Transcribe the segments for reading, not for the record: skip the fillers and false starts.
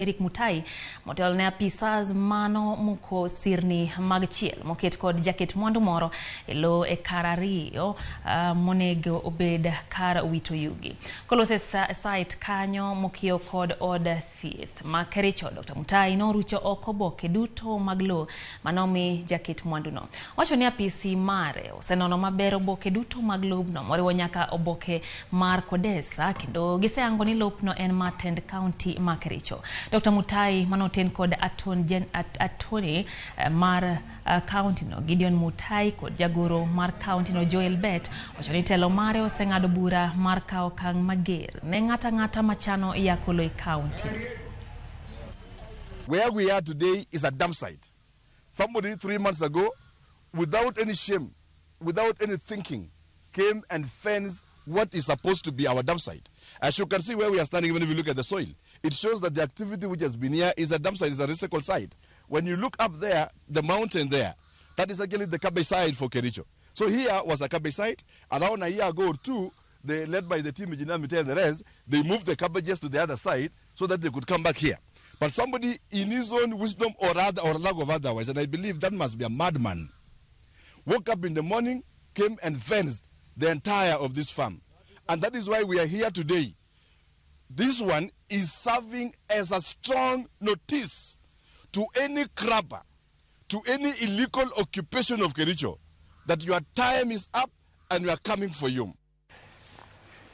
Eric Mutai motelo ne apisas mano muko sirni mag chiel moket kod jaket mwandu moro e lo e kar ariyo monego obed kar wito yugi. Kolose site kanyo mokiewo kod od thieth ma Kericho, Dr. Mutai norucho oko oboke duto mag lo manomi jaket mwanduno. Owacho ni apisi mare osenono maber oboke duto mag lobno moriwo nyaka oboke mar Kodesa kendo giseyango ni lopno en mar tend kaunti ma Kericho. Dr. Mutai manoten kod attorney mar kaunti no Gideon Mutai kod jagoro mar kaunti no Joel Bet wacho ni telo mare oseng'ado bura mar kawo okang' mager ne ng'ato ang'ata machano yako lo e kaunti no. Where we are today is a dump site. Somebody 3 months ago, without any shame, without any thinking, came and fenced what is supposed to be our dump site. As you can see where we are standing, even if you look at the soil, it shows that the activity which has been here is a dump site, is a recycle site. When you look up there, the mountain there, that is actually the cabbage site for Kericho. So here was a cabbage site. Around a year ago or two, they, led by the team, Engineer Mite and the rest, they moved the cabbages to the other side so that they could come back here. But somebody in his own wisdom or other or lack of otherwise, and I believe that must be a madman, woke up in the morning, came and fenced the entire of this farm. And that is why we are here today. This one is serving as a strong notice to any crabber, to any illegal occupation of Kericho, that your time is up and we are coming for you.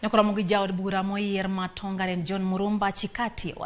Nyakoromo gi jaod bura moyier ma Tongaren John Murumba Chikati.